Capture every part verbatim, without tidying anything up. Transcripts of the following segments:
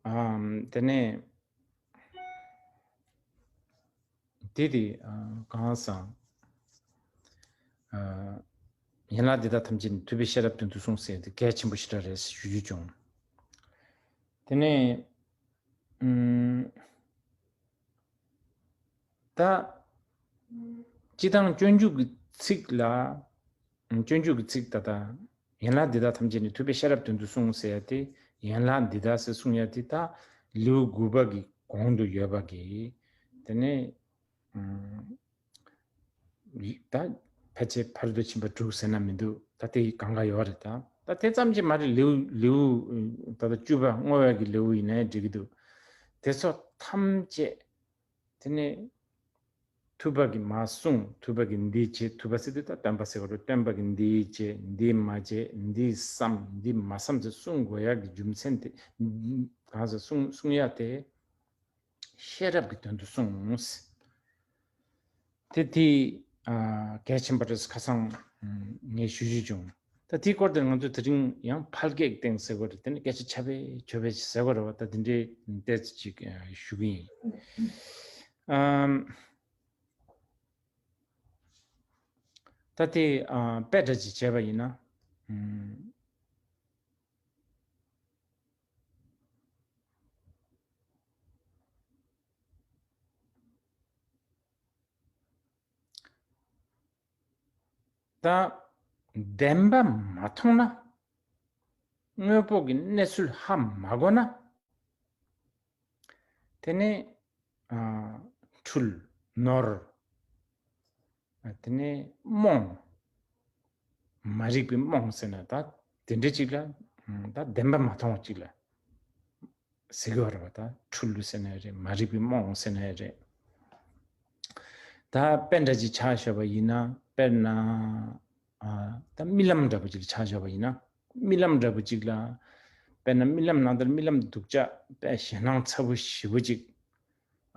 ཨམ། དེ་ནས་དེ་དེ་ཨ། གང་ཟག་ཨ། ཡན་ལག་འདི་དག་ཐམས་ཅད་ནི་ཐུབ་པས་ཤེས་རབ་དོན་དུ་གསུངས་ཟེར་དེ་གལ་ཆེན་པོ་ཞེ་དྲག་རེད་ཞུ་རྒྱུ་བྱུང་། དེ་ནས་ཨམ། ད། སྤྱི་དང་སྤྱོད་འཇུག་གི་ཚིག་ལ། སྤྱོད་འཇུག་གི་ཚིག་ད་ལྟ། ཡན་ལག་འདི་དག་ཐམས་ཅད་ནི་ཐུབ་པས་ཤེས་རབ་དོན་དུ་གསུངས་ཟེར་ཡ་དེ། ཡན་ལག་འདི་དག་ཟེར་གསུང་ཡ་དེ་ད་ལེའུ་དགུ་པ་གི་གོང་དུ་ཡོད་པ་གི། དེ་ནས་ཨ། ད་ཕལ་ཆེར་ཕ་རོལ་ཏུ་ཕྱིན་པ་དྲུག་ཟེར་ན་མི་འདུག་ད་དེ་གང་ག་ཡོད་རེད་ད། ད་དེ་ཙམ་གྱིས་མ་རེད། ལེའུ་ལེའུ་ད་ལྟ་བཅུ་པ་བསྔོ་བའི་གི་ལེའུ་ཡིན་ནའི་འགྲིག་གི་འདུག་དེ་ཚོ་ཐམས་ཅད། དེ་ནས་ཐུབ་པ་གིས་མ་གསུངས། ཐུབ་པ་གིས་འདི་བྱེད། ཐུབ་པ་ཟེར་དུས་ད་སྟོན་པ་ཟེར་བ་རེད། སྟོན་པ་གིས་འདི་བྱེད། འདི་མ་བྱེད། འདི་བསམ། འདི་མ་བསམ་ཟེར་གསུང་དགོས་ཡག་གི་རྒྱུ་མཚན་དེ། གང་ཟེར་གསུང་གསུང་ཡག་དེ་ཤེས་རབ་ཀྱི་དོན་དུ་གསུངས། དེ་དེ་ཨ། གལ་ཆེན་པོ་རེད། ཁ་སང་ངས་ཞུ་རྒྱུ་བྱུང་། ད་དེའི་སྐོར་དེར་ང་ཚོས་དེ་རིང་ཡང་ཕལ་སྐད་སྟེང་ཟེར་བ་རེད། དེ་ནི་སྐད་ཆ་ཁྱབ་པས་ཆོད་པས་ཟེར་བ་རེད་བ། ད་དེ་འདྲའི་ཏོག་ཙམ་ཅིག་ཞུ་གི་ཡིན། ཨམ། ད་དེ་ཨ། དཔེ་འདྲ་ཅིག་བྱས་པ་ཡིན་ན། ཨམ། ད་བདེན་པ་མ་མཐོང་ན། དངོས་པོ་གི་གནས་ཚུལ་ཧ་མ་གོ་ན། དེ་ནས་ཨ། འཁྲུལ། ནོར། ཨ། དེ་ནས་རྨོངས། མ་རིག་པའི་རྨོངས་ཟེར་ན་ད་དེ་འདྲ་ཅིག་ལ། ཨ། ད་བདེན་པ་མ་མཐོང་བ་ཅིག་ལ་ཟེར་གྱི་ཡོད་རེད་བ། ད་འཁྲུལ་ཟེར་ན་ཡང་རེད། མ་རིག་པའི་རྨོངས་ཟེར་ན་ཡང་རེད། ད་དཔེ་འདྲ་ཅིག་ཆ་བཞག་པ་ཡིན་ན། དཔེར་ན་ཨ། ད་རྨི་ལམ་འདྲ་པོ་ཅིག་ཆ་བཞག་པ་ཡིན་ན། རྨི་ལམ་འདྲ་པོ་ཅིག་ལ། དཔེར་ན་རྨི་ལམ་ནང་དུ་རྨི་ལམ་སྡུག་ཅག་དཔེ་ཞེད་སྣང་ཚ་པོ་ཞེ་པོ་ཅིག་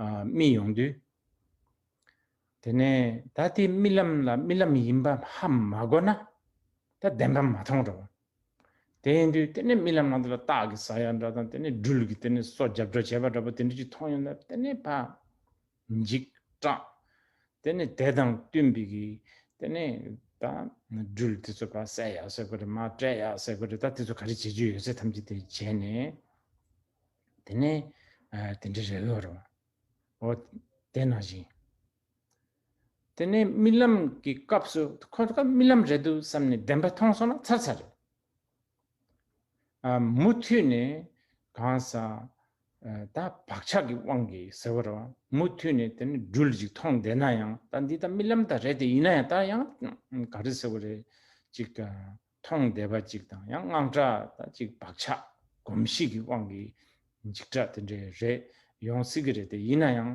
ཨ། རྨིས་ཡོང་དུས། དེ་ནས་ད་དེ་རྨི་ལམ་ལ་རྨི་ལམ་ཡིན་པ་ཧ་མ་གོ་ན། ད་བདེན་པ་མ་མཐོང་འགྲོ། དེ་ཡིན་དུས་དེ་ནས་རྨི་ལམ་ནང་དུ་ལ་སྟག་གིས་ཟ་ཡ་འདྲ་དང་། དེ་ནས་སྦྲུལ་གྱིས་དེ་ནས་སོ་རྒྱབ་འགྲོ་བྱས་པ་འདྲ་པོ་དེ་འདྲ་ཅིག་མཐོང་ཡོང་ན། དེ་ནས་ཕར་འཇིགས་སྐྲག་དེ་ནས་དེ་དང་བསྟུན་པའི་གི། དེ་ནས་ད་སྦྲུལ་དེ་ཚོ་ཕར་བསད་ཡག་ཟེར་དགོས་རེད། མར་བསྐྲད་ཡག་ཟེར་དགོས་རེད། ད་དེ་ཚོ་ག་རེ་བྱེད་རྒྱུ་ཡོད་ཚད་ཐམས་ཅད་དེ་བྱས་ནས། དེ་ནས་ཨ། དེ་འདྲ་རེད་ཡོད་རེད་བ། འོ། དེ་ནང་བཞིན། དེ་ནས་རྨི་ལམ་གྱི་སྐབས་སུ་ཁོ་ད་རྨི་ལམ་རེད་འདུག་བསམ་ནས་བདེན་པ་མཐོང་སོང་ན་ཚར་ཚར་རེད། ཨ། མུ་མཐུད་ནས་གང་ཟག་ཨ། ད་བག་ཆགས་ཀྱི་དབང་གིས་ཟེར་བ་རེད་བ། མུ་མཐུད་ནས་དེ་ནས་སྦྲུལ་ཅིག་མཐོང་བསྡད་ན་ཡང་། ད་འདི་ད་རྨི་ལམ་ད་རེད་དེ། ཡིན་ན་ཡང་ད་ཡང་ག་རེ་ཟེར་བ་རེད། ཅིག་ཨ། མཐོང་བསྡད་པ་ཅིག་དང་། ཡང་དངངས་སྐྲག་ད་ཅིག་བག་ཆགས་གོམས་གཤིས་ཀྱི་དབང་གིས་འཇིགས་སྐྲག་དེ་འདྲ་རེད་ཡོང་སྲིད་ཀྱི་རེད་དེ། ཡིན་ན་ཡང་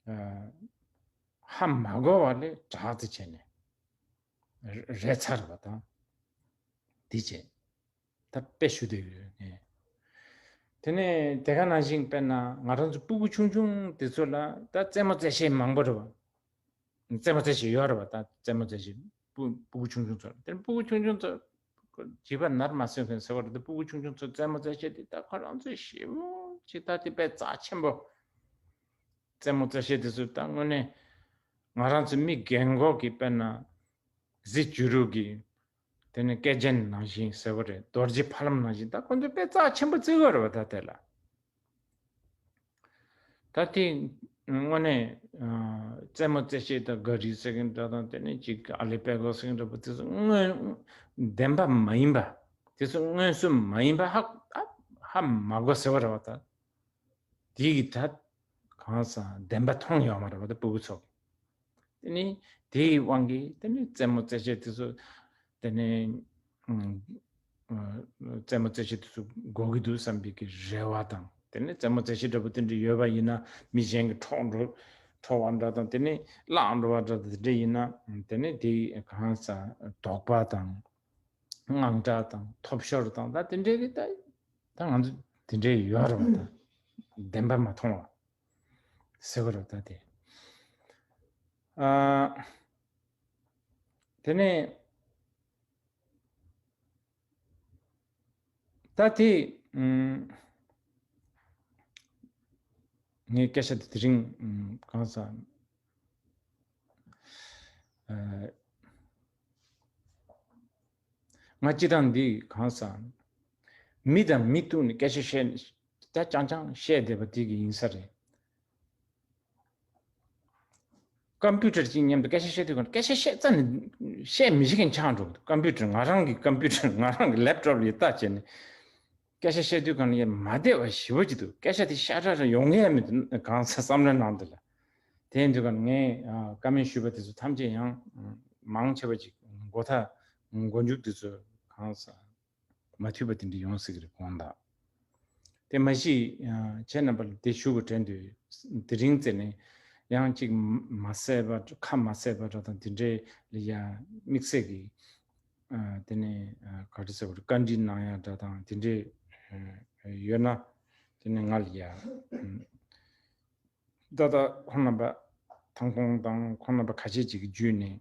ཨ། ཧ་མ་གོ་བ་ལས་དྲག་ཏུ་བྱས་ནས་རེད་ཚར་བ་དང་། དེ་བྱས། ད་དཔེ་ཞུ་འདོད་ཡོད་ངས། དེ་ནས་དེ་ག་ནང་བཞིན་དཔེར་ན་ང་རང་ཚོ་སྤུ་གུ་ཆུང་ཆུང་དེ་ཚོ་ལ་ད་རྩེད་མོ་རྩེ་བྱེད་མང་པོ་རེད་བ། རྩེད་མོ་རྩེ་བྱེད་ཡོད་རེད་བ། ད་རྩེད་མོ་རྩེ་བྱེད་སྤུ་སྤུ་གུ་ཆུང་ཆུང་ཚོ་ལ། དེ་སྤུ་གུ་ཆུང་ཆུང་ཚོ་བྱིས་པ་ནར་མ་སོན་མཁན་ཟེར་བ་རེད། ད་སྤུ་གུ་ཆུང་ཆུང་ཚོ་རྩེད་མོ་རྩེ་བྱེད་དེ་ད་ཁོ་རང་ཚོས་ཞེ་པོ་ཅིག་ད་དེ་དཔེ་རྩ་ཆེན་པོ། རྩེད་མོ་རྩེ་བྱེད་དེ་ཚོ་ད་དངོས་གནས་ང་རང་ཚོ་མི་རྒན་གོག་གི་དཔེར་ན་གཟི་བྱུ་རུ་གི། དེ་ནས་སྐེ་རྒྱན་ནང་བཞིན་ཟེར་བ་རེད། རྡོ་རྗེ་ཕ་ལམ་ནང་བཞིན་ད་ཁོ་ཚོས་དཔེ་རྩ་ཆེན་པོ་བརྩི་གི་ཡོད་རེད་བ། ད་དེ་ལ། ད་དེ་དངོས་གནས་ཨ། རྩེད་མོ་རྩེ་བྱེད་ད་ག་རི་ཟེར་མཁན་འདྲ་དང་། དེ་ནས་ཅིག་ཨ་ལེ་པེ་གོ་ཟེར་མཁན་འདྲ་པོ་དེ་ཚོ་དངོས་བདེན་པ་མ་ཡིན་པ། དེ་ཚོ་མངོན་སུམ་མ་ཡིན་པ་ཧ་ཧ་མ་གོ་ཟེར་བ་རེད་བ། ད་དེ་གི་ད་གང་ཟག་བདེན་པ་མཐོང་ཡོད་མ་རེད་བ། ད་སྤུ་གུ་ཚོ་གི། དེ་ནི་དེའི་དབང་གིས་དེ་ནི་རྩེད་མོ་རྩེ་བྱེད་དེ་ཚོ། དེ་ནི་ཨ། རྩེད་མོ་རྩེ་བྱེད་དེ་ཚོ་དགོས་ཀྱི་འདུག་བསམ་པའི་གི་རེ་བ་དང་། དེ་ནི་རྩེད་མོ་རྩེ་བྱེད་འདྲ་པོ་དེ་འདྲ་ཡོད་པ་ཡིན་ན། མི་གཞན་གྱིས་འཕྲོག་འགྲོ་འཕྲོག་པ་འདྲ་དང་། དེ་ནི་བརླག་འགྲོ་བ་འདྲ་དང་། དེ་འདྲ་ཡིན་ན་དེ་ནི་དེའི་གང་ཟག་དོགས་པ་དང་། དངངས་སྐྲག་དང་། ཐོབ་ཤོར་དང་། ད་དེ་འདྲའི་གི་ད་ད་ང་ཚོ་དེ་འདྲའི་ཡོད་རེད་བ། ད་བདེན་པ་མ་མཐོང་བ་ཟེར་བ་རེད་བ། ད་དེ་ཨ། དེ་ནས་ད་དེ་ཨུམ། ངས་སྐད་ཆ་དེ་དེ་རིང་ཨམ་གང་ཟག་ཨ་ང་སྤྱི་བཏང་འདི་གང་ཟག་མི་དང་མི་ཐུག་ནས་སྐད་ཆ་བཤད་ད་ཅང་ཅང་བཤད་བསྡད་པ་དེ་གི་ཡིན་ས་རེད། ཀམ་པུ་ཊར་གཅིག་མཉམ་དུ་སྐད་ཆ་བཤད་དུས་གང་སྐད་ཆ་བཤད་རྩ་ནས་བཤད་མི་ཤེས་མཁན་ཆགས་འགྲོ་གི་འདུག་ཀམ་པུ་ཊར་ང་རང་གི་ཀམ་པུ་ཊར་ང་རང་གི་ལེབ་ཊོབ་ལ་ཡི་ལྟ་བྱས་ནས་སྐད་ཆ་བཤད་དུས་གང་ཡ་མ་བདེ་བ་ཞེ་པོ་ཅིག་འདུག་སྐད་ཆ་དེ་ཤ་ཁྲག་ར་ཡོང་གི་ཡ་མི་འདུག་གང་ས་བསམ་བློའི་ནང་དུ་ལ། དེ་ཡིན་དུས་གང་ངས་ཨ་བཀའ་མོལ་ཞུས་པ་དེ་ཚོ་ཐམས་ཅད་ཡང་མང་ཆེ་བ་ཅིག་མགོ་ཐག་མགོ་མཇུག་དེ་ཚོ་གང་ས། མ་ཐུབ་པ་དེ་འདྲ་ཡོང་སྲིད་ཀྱི་རེད་དགོངས་དག་དེ་མ་གཞི་ཁྱེད་རྣམ་པ་ལ་དེ་ཞུ་དགོས་དྲན་དུས་དེ་རིང་ཙེ་ནས་ཡང་གཅིག་མ་བསད་པ་ཁ་མ་བསད་པ་འདྲ་དང་དེ་འདྲའི་ལ་ཡ་དམིགས་བསལ་གྱི་དེ་ནས་ག་རེ་ཟེར་བ་རེད་བཀའ་འདྲི་གནང་ཡ་འདྲ་དང་དེ་འདྲའི་ཡོད་ན་དེ་ནས་ང་ལ་ཡ་ད་ལྟ་ཁོང་རྣམ་པ་ཐང་ཁོང་དང་ཁོང་རྣམ་པ་ཁ་ཤས་ཅིག་གི་བརྒྱུད་ནས།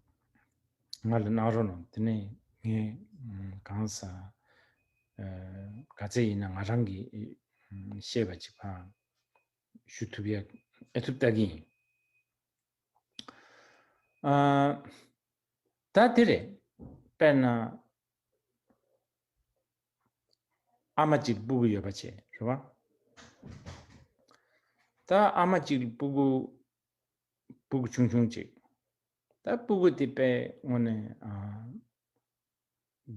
ང་ལ་གནང་རོགས་གནང་། དེ་ནས་ངས་གང་ཟག་ག་ཚད་ཡིན་ན་ང་རང་གིས་ཤེས་པ་ཅིག་ཕར་ཞུ་ཐུབ་ཡ་ཨེ་ཐུབ་ལྟ་གི་ཡིན། ད་དེ་རེད། དཔེར་ན་ཨ་མ་གཅིག་སྤུ་གུ་ཡོད་པ་བྱས་རེད་བ། ད་ཨ་མ་གཅིག་སྤུ་གུ་སྤུ་གུ་ཆུང་ཆུང་ཅིག་ད་སྤུ་གུ་དེ་དཔེ་དངོས་གནས་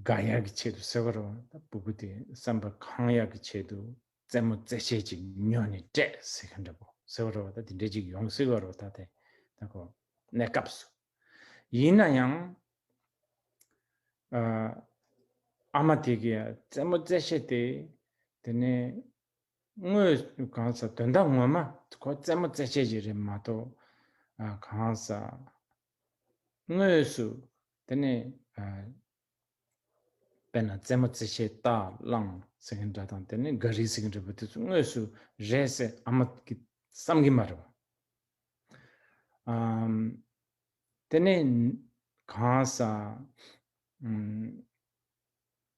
དགའ་ཡག་གི་ཆེད་དུ་ཟེར་བ་རེད་བ། ད་སྤུ་གུ་དེ་བསམ་པ་གང་ཡག་གི་ཆེད་དུ་རྩེད་མོ་རྩེད་ཆས་ཅིག་ཉོས་ནས་སྤྲད་ཟེར་མཁན་འདྲ་པོ་ཟེར་བ་རེད་བ། ད་དེ་འདྲས་ཅིག་ཡོང་སྲིད་པ་རེད་བ། ད་དེ་ད་ཁོ་གནས་སྐབས་སུ་ཡིན་ན་ཡང་ཨ་མ་དེ་གིས་རྩེད་མོ་རྩེད་ཆས་དེ་དེ་ནས། དངོས་གང་ཟག་དོན་དག་ངོ་མ་ཁོ་རྩེད་མོ་རྩེད་ཆས་ཅིག་རེད་མ་གཏོགས་གང་ཟག་དངོས་སུ་དེ་ནས་དཔེར་ན་རྩེད་མོ་རྩེད་ཆས་རྟ་གླང་ཟེར་མཁན་འདྲ་དང་དེ་ནས་ག་རི་ཟེར་མཁན་འདྲ་པོ་དེ་ཚོ་དངོས་སུ་རེད་ཟེར་ཨ་མ་གིས་བསམ་གྱི་མ་རེད་བ། དེ་ནས་གང་ཟག་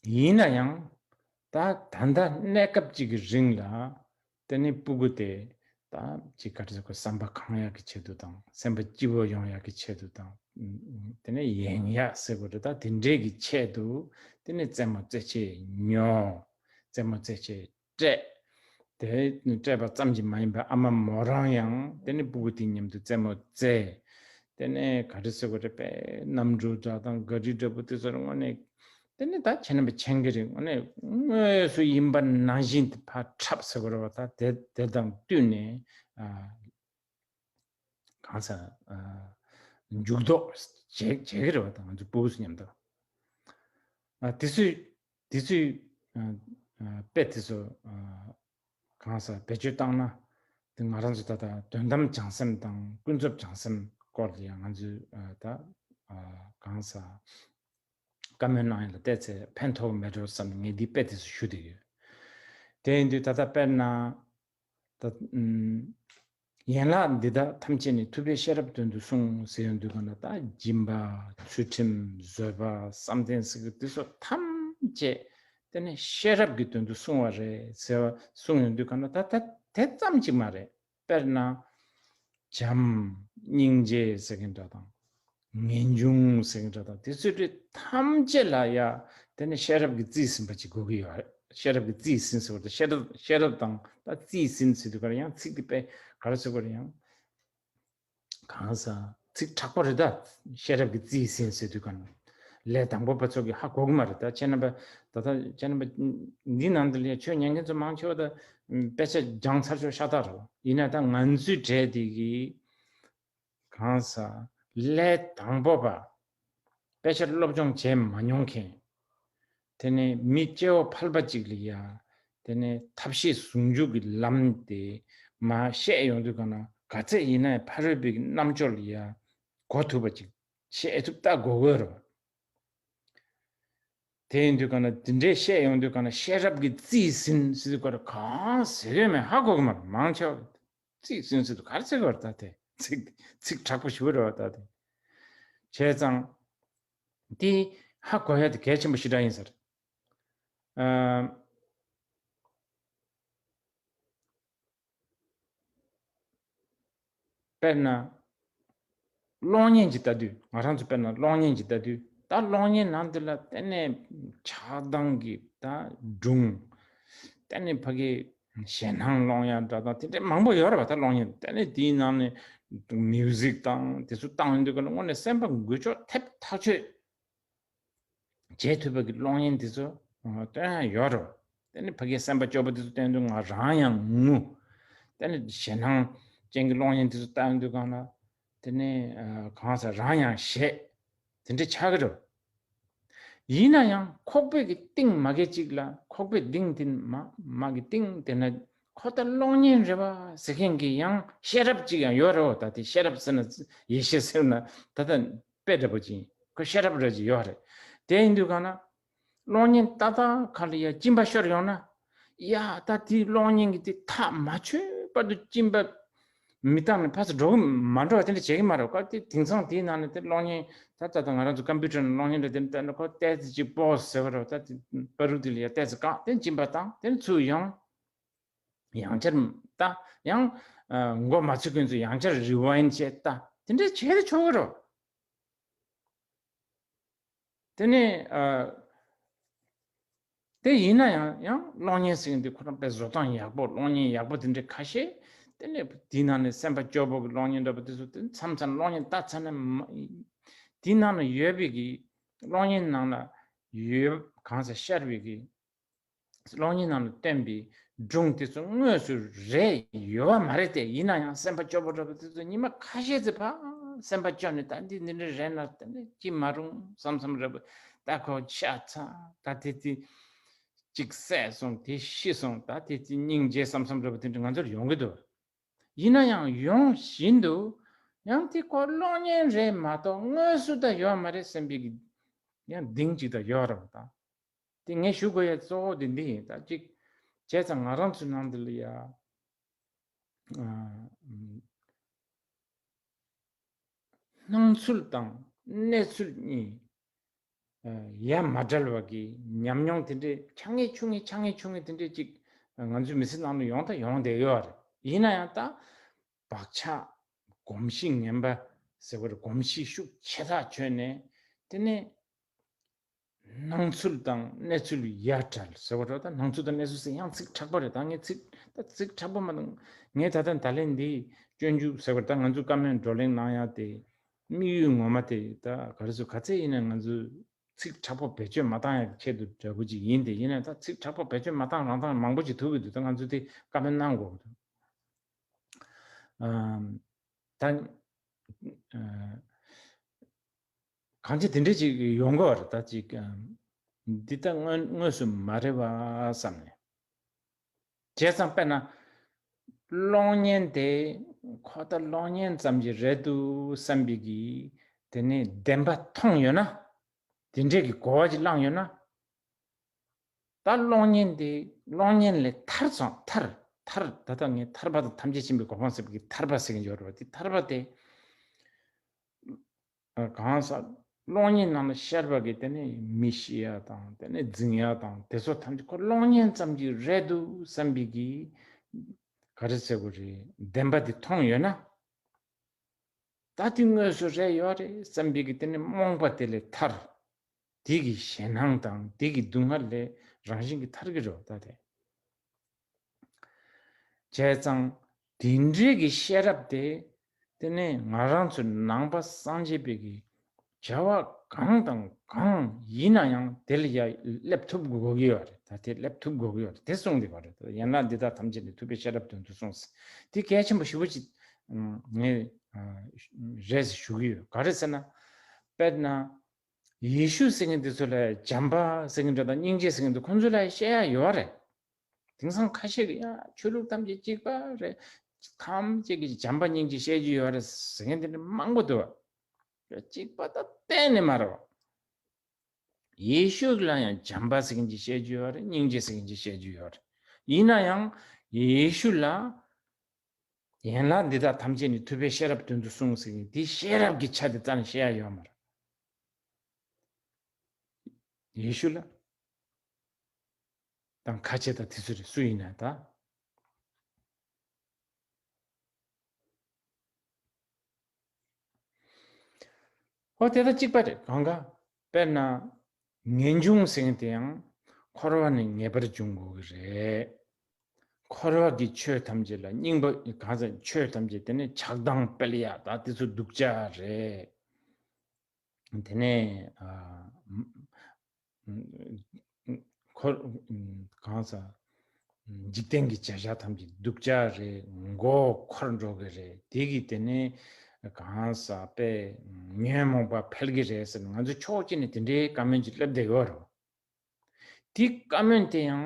ཡིན་ན་ཡང་ད་ད་ལྟ་གནས་སྐབས་གཅིག་གི་རིང་ལ་དེ་ནས་སྤུ་གུ་དེ་ད་ཅིག་ག་རེ་ཟེར་དགོས་བསམ་པ་གང་ཡག་གི་ཆེད་དུ་དང་བསམ་པ་སྐྱིད་པོ་ཡོང་ཡག་གི་ཆེད་དུ་དང་དེ་ནས་ཡེང་ཡག་ཟེར་དགོས་རེད། ད་དེ་འདྲས་ཀྱི་ཆེད་དུ་དེ་ནས་རྩེད་མོ་རྩེད་ཆས་ཉོ། རྩེད་མོ་རྩེད་ཆས་སྤྲད། དེ་སྤྲད་པ་ཙམ་གྱིས་མ་ཡིན་པར་ཨ་མ་མོ་རང་ཡང་དེ་ནས་སྤུ་གུ་དེ་མཉམ་དུ་རྩེད་མོ་རྩེ། དེ་ནས་ག་རེ་ཟེར་དགོས་རེད་པས་གནམ་གྲུ་འདྲ་དང་ག་རི་འདྲ་པོ་དེ་ཚོར་དངོས་གནས་དེ་ནས་ད་ཁྱེད་རྣམ་པས་མཁྱེན་གྱི་རེད། དངོས་གནས་དངོས་སུ་ཡིན་པ་ནང་བཞིན་དུ་ཕར་འཁྲབ་ཟེར་དགོས་རེད་བ། ད་དེ་དེ་དང་བསྟུན་ནས་ཨ། གང་ཟག་ཨ་འཇུག་ལྡོག་བྱེད་བྱེད་ཀྱི་རེད་བ། ད་ང་ཚོ་སྤུ་གུ་ཚོ་མཉམ་དུ་ཨ་དེ་ཚོས་དེ་ཚོས་ཨ་ཨ་དཔེ་དེ་ཚོ་ཨ་གང་ཟག་བེད་སྤྱོད་བཏང་ན་དེ་ང་རང་ཚོ་ད་ལྟ་དོན་དམ་བྱང་སེམས་དང་ཀུན་རྫོབ་བྱང་སེམས་སྐོར་ལ་ཡང་ང་ཚོས་ཨ་ད་ཨ་གང་ཟག་བཀའ་མོལ་གནང་ཡ་ལ་བལྟས་ཚེ་ཕན་ཐོགས་མེད་འགྲོ་བསམ་ནས་ངས་འདི་དཔེ་དེ་ཚོ་ཞུ་བསྡད་ཡོད། དེ་ཡིན་དུས་ད་ལྟ་དཔེར་ན་ད་ཨུམ་ཡན་ལག་འདི་དག་ཐམས་ཅད་ནི་ཐུབ་པས་ཤེས་རབ་དོན་དུ་གསུངས་ཟེར་ཡོང་དུས་གང་ལ་ད་སྦྱིན་པ་ཚུལ་ཁྲིམས་བཟོད་པ་བསམ་གཏན་ཟེར་གི་འདི་ཚོ་ཐམས་ཅད་དེ་ནི་ཤེས་རབ་ཀྱི་དོན་དུ་གསུངས་པ་རེད་ཟེར་བ་གསུངས་ཡོང་དུས་གང་ལ་ད་ད་དེ་ཙམ་གཅིག་མ་རེད། དཔེར་ན། བྱམས། སྙིང་རྗེ་ཟེར་མཁན་འདྲ་དང་། ངེས་འབྱུང་ཟེར་མཁན་འདྲ་དང་དེ་ཚོའི་རིགས་ཐམས་ཅད་ལ་ཡ་དེ་ནི་ཤེས་རབ་ཀྱིས་རྩིས་ཟིན་པ་ཅིག་དགོས་ཀྱི་ཡོད་རེད། ཤེས་རབ་ཀྱིས་རྩིས་ཟིན་ཟེར་བ་དང་ཤེས་རབ་ཤེས་རབ་དང་ད་རྩིས་ཟིན་ཟེར་དུས་ག་ལ་ཡང་ཚིག་དེ་དཔེ་ག་རེ་ཟེར་དགོས་རེད་ཡང་། གང་ཟག་ཚིག་དྲག་པོ་རེད་ད། ཤེས་རབ་ཀྱིས་རྩིས་ཟིན་ཟེར་དུས་ག་ལ་ལས་དང་པོ་པ་ཚོ་གིས་ཧ་གོ་གི་མ་རེད་ད། ཁྱེད་རྣམ་པ་ད་ལྟ་ཁྱེད་རྣམ་པ་འདི་ནང་དུ་ལ་ཆོས་ཉན་མཁན་ཚོ་མང་ཆེ་བ་ད་དཔེ་ཆ་སྦྱངས་ཚར་ཆོག་ཤ་སྟག་རེད། ཡིན་ན་ད་ང་ཚོའི་གྲས་དེ་གིས་གང་ཟག་ལས་དང་པོ་པ་དཔེ་ཆ་སློབ་སྦྱོང་བྱས་མ་མྱོང་མཁན། དེ་ནས་མི་སྐྱེ་བོ་ཕལ་པ་ཅིག་ལ་ཡ་དེ་ནས་ཐབས་ཤེས་ཟུང་འཇུག་གི་ལམ་དེ་མ་བཤད་ཡོང་དུས་གང་ན་ག་ཚད་ཡིན་ན་ཕ་རོལ་པོའི་རྣམ་དཔྱོད་ལ་ཡ་གོ་ཐུབ་པ་ཅིག་བཤད་ཐུབ་ལྟ་དགོས་དགོས་རེད། དེ་ཡིན་དུས་གང་ན་དེ་འདྲས་བཤད་ཡོང་དུས་གང་ན་ཤེས་རབ་ཀྱིས་རྩིས་ཟིན་ཟེར་དུས་ག་རེ་གང་ཟེར་ཡོད་མེད་ཧ་གོ་གི་མ་རེད། མང་ཆེ་བ་རྩིས་ཟིན་ཟེར་དུས་ག་རེ་ཟེར་གི་རེད་ད། དེ་ཚིག་ཚིག་དྲག་པོ་ཞེ་པོ་རེད་བ་ད། དེ་བྱས་ཙང་དེ་ཧ་གོ་ཡ་དེ་གལ་ཆེན་པོ་ཞེ་དྲག་ཡིན་ས་རེད། ཨ། དཔེར་ན། གློག་བརྙན་ཅིག་ལྟ་དུས། ང་རང་ཚོ་དཔེར་ན་གློག་བརྙན་ཅིག་ལྟ་དུས། ད་གློག་བརྙན་ནང་དེ་ལ་གཏན་ནས་ཆགས་སྡང་གི་ད་སྒྲུང་། གཏན་ནས་ཕ་གི་ཞེད་སྣང་སློང་ཡ་འདྲ་དང་དེ་འདྲའི་མང་པོ་ཡོད་རེད་པ། ད་གློག་བརྙན་གཏན་ནས་དེའི་ནང་ནས་མིའུ་ཟིག་དང་དེ་ཚོ་བཏང་ཡོང་དུས་ཀ་ལ་དངོས་གནས་སེམས་པ་འགུལ་སྐྱོད་ཐེབས་ཐག་ཆོད་བྱེད་ཐུབ་པ་གི་གློག་བརྙན་དེ་ཚོ་སྟོན་ཡ་ཡོད་རེད། དེ་ནི་ཕ་གིའི་སེམས་པ་སྐྱོ་པོ་དེ་ཚོ་སྟོན་དུས་ང་རང་ཡང་ངུ། དེ་ནི་ཞེད་སྣང་ཅན་གྱི་གློག་བརྙན་དེ་ཚོ་ལྟ་དུས་གང་ལ། དེ་ནི་གང་ཟེར་རང་ཡང་ཞེད། དེ་འདྲ་ཆགས་ཀྱི་རེད། ཡིན་ན་ཡང་ཁོག་པའི་གི་གཏིང་མ་གི་གཅིག་ལ། ཁོག་པའི་གཏིང་དེ་མ་མ་གི་གཏིང་དེ་ན་ཁོ་ད་གློག་བརྙན་རེད་པ་ཟེར་མཁན་གྱི་ཡང་ཤེས་རབ་ཅིག་ཡང་ཡོད་རེད། ད་དེ་ཤེས་རབ་ཟེར་ན་ཡེ་ཤེས་ཟེར་ན་ད་ལྟ་དཔེ་འདྲ་པོ་ཅིག་ཡིན། ཁོ་ཤེས་རབ་ར་ཅིག་ཡོད་རེད། དེ་ཡིན་དུས་གང་ན། གློག་བརྙན་ཏག་ཏག་ཁ་ལ་ཡ་གཅིན་པ་ཤོར་ཡོང་ན། ཡ་ད་དེའི་གློག་བརྙན་གྱི་དེ་ཐག་མ་ཆོད་བར་དུ་གཅིན་པ་མི་བཏང་ནས་ཕར་ཚུར་འགྲོ་གི་མ་འགྲོ་བ་དེ་འདྲ་བྱེད་ཀྱི་མ་རེད། ཁོ་དེ་དེང་སང་དེའི་ནང་ནས་དེ་གློག་བརྙན་ད་ད་ད་ང་རང་ཚོ་ཀམ་པུ་ཊར་ནང་གློག་བརྙན་འདྲ་དེ་འདྲ་ལྟ་ན་ཁོ་ཏོག་ཙམ་ཅིག་པོ་ཟེར་བ་རེད། ད་དེ་པ་རུ་དེ་ལ་ཡ་ཏོག་ཙམ་བཀག་དེ་གཅིན་པ་བཏང་དེ་ནས་ཚུར་ཡོང་། ཡང་བསྐྱར་ལྟ། ཡང་མགོ་མ་ཚོས་མཁན་ཚོ་ཡང་བསྐྱར་རི་ཝའིན་བྱས་ལྟ། དེ་འདྲ་བྱས་ཏེ་ཆོག་གི་རེད། དེ་ནས་ཨ། དེ་ཡིན་ན་ཡང་ཡང་གློག་བརྙན་ཟེར་མཁན་དེ་ཁོ་རང་དཔེ་བཟོ་སྟངས་ཡག་པོ། གློག་བརྙན་ཡག་པོ་དེ་འདྲ་ཁ་ཤས་དེ་ནས་དེའི་ནང་ནས་སེམས་པ་སྐྱོ་པོ་གི་གློག་བརྙན་འདྲ་པོ་དེ་ཚོ་དེ་མཚམས་མཚམས་གློག་བརྙན་ལྟ་ཚར་ན་མ། དེའི་ནང་ན་ཡོད་པའི་གི་གློག་བརྙན་ནང་ན་ཡོད་གང་ཟེར་ཤར་བའི་གི་གློག་བརྙན་ནང་ལ་བསྟན་པའི་སྒྲུང་དེ་ཚོ་དངོས་སུ་རེད་ཡོད་པ་མ་རེད་དེ། ཡིན་ན་ཡང་སེམས་པ་སྐྱོ་པོ་འདྲ་པོ་དེ་ཚོ་ཉི་མ་ཁ་ཤས་ཙམ་ཕར་སེམས་པ་སྐྱོ་ནས་ད་འདི་འདི་འདྲ་རེད་ན་ད་འདི་ཅི་མ་རུང་བསམ་བསམ་འདྲ་པོ། ད་ཁོ་ཤ་ཚ་ད་དེ་དེ་གཅིག་བསད་སོང་། དེ་ཤི་སོང་། ད་དེ་དེ་སྙིང་རྗེ་བསམ་བསམ་འདྲ་པོ་དེ་འདྲ་ང་ཚོར་ཡོང་གི་འདུག། ཡིན་ན་ཡང་ཡོང་བཞིན་དུ་ཡང་དེ་ཁོ་གློག་བརྙན་རེད་མ་གཏོགས་དངོས་སུ་ད་ཡོད་མ་རེད་བསམ་པའི་གི་ཡང་གདེང་ཅིག་ད་ཡོད་རེད་པ། ད། དེ་ངས་ཞུ་དགོས་ཡ་གཙོ་བོ་དེ་འདི་ཡིན། ད་ཅིག་བྱས་ཙང་ང་རང་ཚོའི་ནང་འདི་ལ་ཡ། ཨ། སྣང་ཚུལ་དང་གནས་ཚུལ་གཉིས་ཡ་མ་བྲལ་བ་གི་ཉམས་མྱོང་དེ་འདྲའི་ཆ་ངེས་ཆུང་ངེས་ཆ་ངེས་ཆུང་ངེས་དེ་འདྲའི་ཅིག་ང་ཚོའི་མི་ཚེ་ནང་ལ་ཡོང་ད་ཡོང་བསྡད་ཡོད་རེད། ཡིན་ན་ཡང་ད་བག་ཆགས་གོམས་གཤིས་ངན་པ་ཟེར་བ་རེད། གོམས་གཤིས་ཤུགས་ཆེ་ཐག་ཆོད་ནས་དེ་ནས། སྣང་ཚུལ་དང་གནས་ཚུལ་ཡ་བྲལ་ཟེར་བ་རེད། ད་སྣང་ཚུལ་དང་གནས་ཚུལ་ཟེར་ཡང་ཚིག་དྲག་པོ་རེད། ད་ངས་ཚིག་ད་ཚིག་དྲག་པོ་མ་གཏོང་། ངས་ད་ལྟ་ད་ལན་འདི་སྤྱོད་འཇུག་ཟེར་བ་རེད། ད་ང་ཚོའི་བཀའ་མོལ་བགྲོ་གླེང་གནང་ཡ་དེ་དམིགས་ཡུལ་ངོ་མ་དེ་ད་ག་རེ་ཟེར་ག་ཚད་ཡིན་ན་ང་ཚོས་ཚིག་དྲག་པོ་བེད་སྤྱོད་མ་བཏང་ཡ་གི་ཆེད་དུ་འདྲ་པོ་ཅིག་ཡིན་དེ། ཡིན་ན་ད་ཚིག་དྲག་པོ་བེད་སྤྱོད་མ་བཏང་རང་བཏང་མང་པོ་ཅིག་ཐུག་གི་འདུག། ད་ང་ཚོས་དེ་བཀའ་མོལ་གནང་དགོས་ཀྱི་འདུག། ཨམ། ད། ཨ། གང་ཅི་དེ་འདྲ་ཅིག་ཡོང་གི་རེད། ད་ཅིག་འདི་ལྟ་དངོས་དངོས་སུ་མ་རེད་བ་བསམ་ནས། བྱས་ཙང་དཔེར་ན་གློག་བརྙན་དེ་ཁོ་ད་གློག་བརྙན་ཙམ་གྱི་རེད་འདུག་བསམ་པའི་གི་དེ་ནས་བདེན་པ་མཐོང་ཡོད་ན། དེ་འདྲས་ཀྱི་གོ་བ་ཅིག་བླངས་ཡོད་ན། ད་གློག་བརྙན་དེ་གློག་བརྙན་ལས་ཐར་སོང་། ཐར། ཐར། ད་ལྟ་ངས་ཐར་པ་དང་ཐམས་ཅད་མཁྱེན་པའི་གོ་འཕང་ཟེར་བའི་གི་ཐར་པ་ཟེར་གྱི་ཡོད་རེད་པ། དེ་ཐར་པ་དེ། ཨ། གང་ཟག་གློག་བརྙན་ནང་ལ་ཤར་བ་གི་དེ་ནས་མི་ཤི་ཡ་དང་དེ་ནས་རྫུན་ཡ་དང་དེ་ཚོ་ཐམས་ཅད་ཁོ་གློག་བརྙན་ཙམ་གྱི་རེད་འདུག་བསམ་པའི་གི་ག་རེ་ཟེར་དགོས་རེད། བདེན་པ་དེ་མཐོང་ཡོད་ན། ད་དེ་དངོས་སུ་རེད་ཡོད་རེད་བསམ་པའི་གི་དེ་ནི་རྨོངས་པ་དེ་ལས་ཐར། དེ་གི་ཞེད་སྣང་དང་དེ་གི་སྡུག་བསྔལ་ལས་རང་བཞིན་གྱིས་ཐར་གི་རེད་ད་དེ། བྱས་ཙང་དེ་འདྲའི་གི་ཤེས་རབ་དེ་དེ་ནི་ང་རང་ཚོ་ནང་པ་སངས་རྒྱས་པའི་གི་བྱ་བ་གང་དང་གང་ཡིན་ན་ཡང་དེ་ལ་ཡ་སླེབས་ཐུབ་དགོས་ཀྱི་ཡོད་རེད། ད་དེ་སླེབས་ཐུབ་དགོས་ཀྱི་ཡོད་རེད། དེ་གསུངས་བསྡད་པ་རེད། ད་ཡན་ལག་འདི་དག་ཐམས་ཅད་ནི་ཐུབ་པའི་ཤེས་རབ་དོན་དུ་གསུངས། དེ་གལ་ཆེན་པོ་ཞེ་པོ་ཅིག་ངས་རེད་ཞུ་གི་ཡོད། ག་རེ་ཟེར་ན། དཔེར་ན། ཡེ་ཤུ་ཟེར་མཁན་དེ་ཚོ་ལ་བྱམས་པ་ཟེར་མཁན་འདྲ་དང་སྙིང་རྗེ་ཟེར་མཁན་དེ་ཁོང་ཚོ་ལ་བཤད་ཡ་ཡོད་རེད། དེང་སང་ཁ་ཤས་ཀྱིས་ཡ་ཆོས་ལུགས་ཐམས་ཅད་གཅིག་པ་རེད། ཐམས་ཅད་ཀྱིས་བྱམས་པ་སྙིང་རྗེ་བཤད་རྒྱུ་ཡོད་རེད་ཟེར་མཁན་དེ་འདྲ་མང་པོ་འདུག། གཅིག་པ་ད་གཏན་ནས་མ་རེད། ཡེ་ཤུ་ལ་ཡང་བྱམས་པ་ཟེར་མཁན་ཅིག་བཤད་རྒྱུ་ཡོད་རེད། སྙིང་རྗེ་ཟེར་མཁན་ཅིག་བཤད་རྒྱུ་ཡོད་རེད། ཡིན་ན་ཡང་ཡེ་ཤུ་ལ། ཡན་ལག་འདི་དག་ཐམས་ཅད་ནི་ཐུབ་པའི་ཤེས་རབ་དོན་དུ་གསུངས་ཟེར་མཁན་དེ་ཤེས་རབ་ཀྱི་ཆ་དེ་རྩ་ནས་བཤད་ཡ་ཡོད་མ་རེད། ཡེ་ཤུ་ལ་དང་ཁ་ཆེ་དང་དེ་ཚོ་རེད། སུ་ཡིན་ན་ད། ཨོ་དེ་ད་གཅིག་པ་རེད། གང་ག་དཔེར་ན་ངེས་འབྱུང་ཟེར་མཁན་དེ་ཡང་འཁོར་བ་ནས་ངེས་པར་འབྱུང་དགོས་ཀྱི་རེད། འཁོར་བ་གི་ཆོས་ཐམས་ཅད་ལ་སྙིང་པོ་གང་ཟག་ཆོས་ཐམས་ཅད་དེ་ནི་ཆགས་སྡང་སྤེལ་ཡ་ད་དེ་ཚོ་སྡུག་ཅག་རེད། དེ་ནས་ཨ། འཁོར་གང་ཟག་འཇིག་རྟེན་གྱི་བྱ་བཞག་ཐམས་ཅད་སྡུག་ཅག་རེད། མགོ་འཁོར་འགྲོ་གི་རེད། དེ་གི་དེ་ནས་གང་ཟག་པས་ཉོན་མོངས་པ་འཕེལ་གི་རེད་ཟེར་ནས་ང་ཚོ་ཕྱོགས་གཅིག་ནས་དེ་འདྲའི་བཀའ་མོལ་ཅིག་སླེབས་བསྡད་ཡོད་རེད། དེ་བཀའ་མོལ་དེ་ཡང་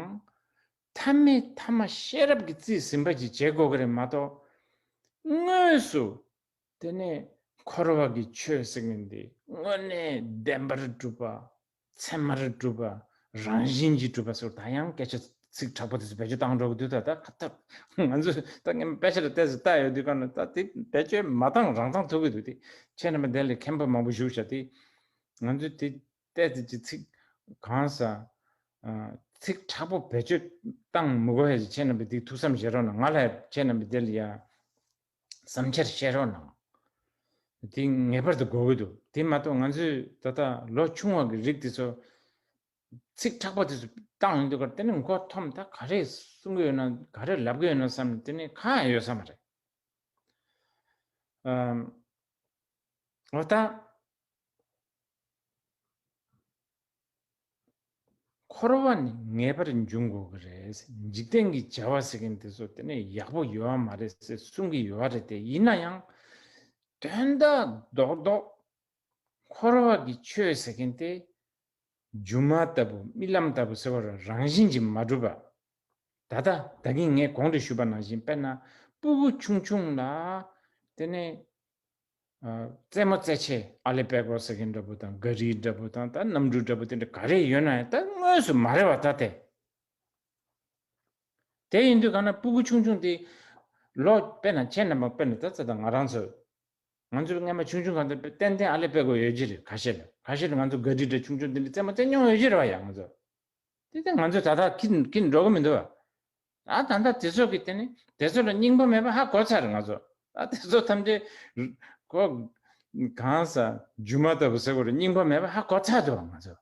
མཐའ་མའི་མཐའ་མ་ཤེས་རབ་ཀྱིས་རྩིས་ཟིན་པ་ཅིག་བྱེད་དགོས་ཀྱི་རེད་མ་གཏོགས། དངོས་སུ་དེ་ནས་འཁོར་བ་གི་ཆོས་ཟེར་མཁན་དེ་དངོས་གནས་བདེན་པར་གྲུབ་པ། ཚད་མར་གྲུབ་པ། རང་བཞིན་གྱིས་གྲུབ་པ་ཟེར་ད་ཡང་སྐད་ཆ་ཚིག་དྲག་པོ་དེ་ཚོ་བེད་སྤྱོད་བཏང་འགྲོ་གི་འདུག་ད་ད་ཁ་ཐག་ང་ཚོས་ད་ངས་དཔེ་ཆ་ལ་བལྟས་ཚེ་ལྟ་ཡོད་དུས་ག་ནས་ད་དེ་བེད་སྤྱོད་མ་བཏང་རང་བཏང་ཐུབ་ཀྱི་འདུག་དེ་ཁྱེད་རྣམ་པ་དེ་ལས་མཁན་པོ་མང་པོ་བཞུགས་བྱ་དེ་ང་ཚོས་དེ་བལྟས་ཚེ་ཅི་ཚིག་གང་ཟ། ཚིག་དྲག་པོ་བེད་སྤྱོད་བཏང་མི་དགོས་ཡ་ཅིག་ཁྱེད་རྣམ་པས་དེ་ཐུགས་བསམ་བཞེས་རོགས་གནང་། ང་ལ་ཁྱེད་རྣམ་པས་དེ་ལ་ཡ། བསམ་འཆར་བཤད་རོགས་གནང་། དེ་ངེས་པར་དུ་དགོས་ཀྱི་འདུག་དེ་མ་གཏོགས་ང་ཚོས་ད་ལྟ་ལོ་ཆུང་བ་གི་རིགས་དེ་ཚོ་ཚིག་དྲག་པོ་དེ་ཚོ་བཏང་ཡོང་དུས་ཀར་དེ་ནི་མགོ་འཐོམ། ད་ག་རེ་གསུང་གི་ཡོད་ན་ག་རེ་ལབ་ཀྱི་ཡོད་ན་བསམ་ནས་དེ་ནི་གང་ཡང་ཡོད་ས་མ་རེད། ཨམ། འོ་ད། འཁོར་བ་ནི་ངེས་པར་འབྱུང་དགོས་ཀྱི་རེད། འཇིག་རྟེན་གྱི་བྱ་བ་ཟེར་མཁན་དེ་ཚོ་དེ་ནས་ཡག་པོ་ཡོད་མ་རེད་ཟེར་གསུང་གི་ཡོད་རེད་དེ། ཡིན་ན་ཡང་དོན་དག་རྡོག་རྡོག་འཁོར་བ་གི་ཆོས་ཟེར་མཁན་དེ་སྒྱུ་མ་ལྟ་བུ་རྨི་ལམ་ལྟ་བུ་ཟེར་བ་རང་བཞིན་གྱིས་མ་གྲུབ་པ། ད་ལྟ་ད་གིན་ངས་གོང་དུ་ཞུས་པ་ནང་བཞིན་དཔེར་ན་སྤུ་གུ་ཆུང་ཆུང་ལ་དེ་ནས། རྩེད་མོ་རྩེད་ཆས་ཨ་ལེ་པད་ཀོ་ཟེར་མཁན་འདྲ་པོ་དང་ག་རི་འདྲ་པོ་དང་ད་གནམ་གྲུ་འདྲ་པོ་དེ་འདྲ་ག་རེ་ཡོད་ན་ཡང་ད་དངོས་སུ་མ་རེད་བ་ད་དེ། དེ་ཡིན་དུས་གང་ན་སྤུ་གུ་ཆུང་ཆུང་དེ་ལོ་དཔེར་ན་ཁྱེད་རྣམ་པ་དཔེར་ན་ད་ཚ་དང་ང་རང་ཚོ་ང་ཚོ་སྔ་མ་ཆུང་ཆུང་གང་ཚོ་ཏན་ཏན་ཨ་ལེ་པད་ཀོ་ཡོད་ཀྱི་རེད། ཁ་ཤས་ལ་ཁ་ཤས་ལ་ང་ཚོ་ག་རི་འདྲ་ཆུང་ཆུང་དེ་འདྲ་རྩེད་མོ་རྩེད་མྱོང་ཡོད་ཀྱི་རེད་བ་ཡ་ང་ཚོ། དེ་ལྟར་ང་ཚོས་ད་ལྟ་ཁྱི་ཁྱི་འགྲོ་གི་མི་འདུག་བ། ཨ་ད་ལྟ་དེ་ཚོ་གི་དེ་ནི་དེ་ཚོ་ལ་སྙིང་པོ་མེད་པ་ཧ་གོ་ཚར་ང་ཚོ། ཨ་དེ་ཚོ་ཐམས་ཅད་གོ་གང་ས་རྒྱུ་མ་ལྟ་བུ་ཟེར་དགོས་རེད། སྙིང་པོ་མེད་པ་ཧ་གོ་ཚར་འདུག་བ་ང་ཚོ།